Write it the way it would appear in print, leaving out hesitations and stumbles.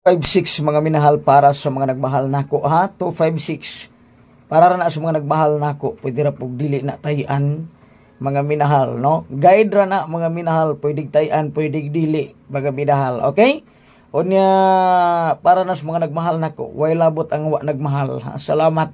56, mga minahal, para sa mga nagmahal nako, ha. 256 para ra na sa mga nagmahal nako. Pwede ra pug dili na tayan, mga minahal, no? Guide ra na, mga minahal. Pwede tayan, pwede dili, mga minahal. Okay, unya para na sa mga nagmahal nako, way labot ang wa nagmahal, ha? Salamat.